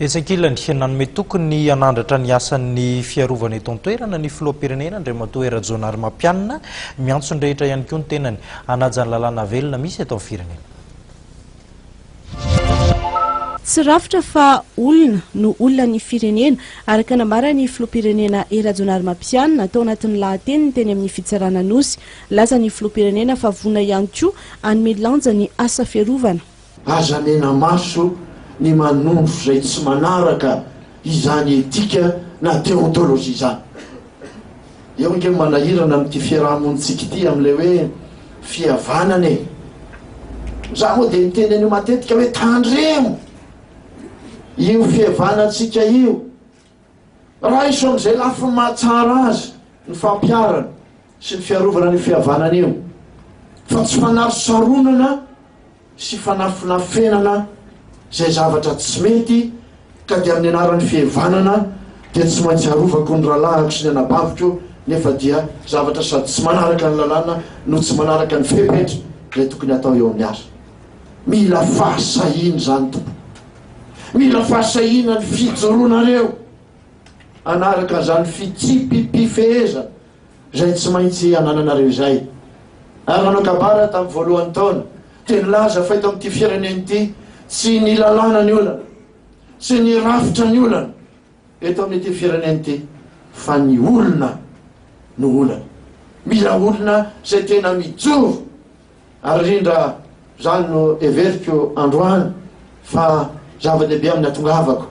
Etsy ankilany, nanome toky ny hanandratra ny asan'ny fiarovana eto an-toerana ny filoham-pirenena Andriamatoa Hery Rajaonarimampianina. Miantso ny rehetra ihany koa ny tenany hanaja ny lalàna velona misy eto amin'ny firenena. Tsy rafitra fa olona no olona ny firenena, araka nambaran'ny filoham-pirenena Hery Rajaonarimampianina tao anatin'ny lahateniny teny amin'ny fitsarana Anosy. Nilaza ny filoham-pirenena fa vonona ihany koa hanome lanja ny asa fiarovana. Aza mena-maso ny manondro izay tsy manaraka izany etika na deontologie izany. Eo ange manahirana amin'ity fiaraha-monintsika ity amin'ilay hoe fihavanana e! Za moa dia miteny an'io matetika hoe tandremo io fihavanantsika io, raiso amin'izay lafiny mahatsara azy ny fampiharana sy ny fiarovana an'io fihavanana io fa tsy fanarosaronana sy fanafinafenana izay zavatra tsy mety ka dia amin'ny anaran'ny fihevanana dia tsy maintsy arovako ny rahalahiko sy ny anabaviko nefa dia zavatra sady tsy manaraka ny lalàna no tsy manaraka ny fepetra izay tokony hatao eo amin'ny asa. Mila fahasahiana izany tompoko. Mila fahasahiana ny fijoroanareo hanaraka izany fitsipi-pifehezana izay tsy maintsy anananareo izay. Ary nanao kabary aho tamin'ny voalohan'ny taona, dia nilaza fa eto amin'ity firenena ity, tsy ny lalàna ny olana, tsy ny rafitra ny olana eto amin'ity firenena ity, fa ny olona no olana. Mila olona izay tena mijoro Ary indrindra izany no heveriko androany fa zava-dehibe amin'ny hatongavako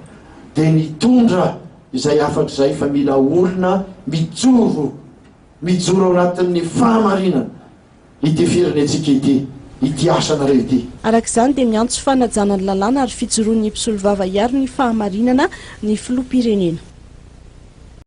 dia ny hitondra izay hafatra izay fa mila olona mijoro, mijoro ao anatin'ny fahamarinana ity firenentsika ity, ity asanareo ity. Araka izany dia miantso fanajana ny lalàna ary fijoroan'ny mpisolovava hiaro ny fahamarinana ny filoham-pirenena.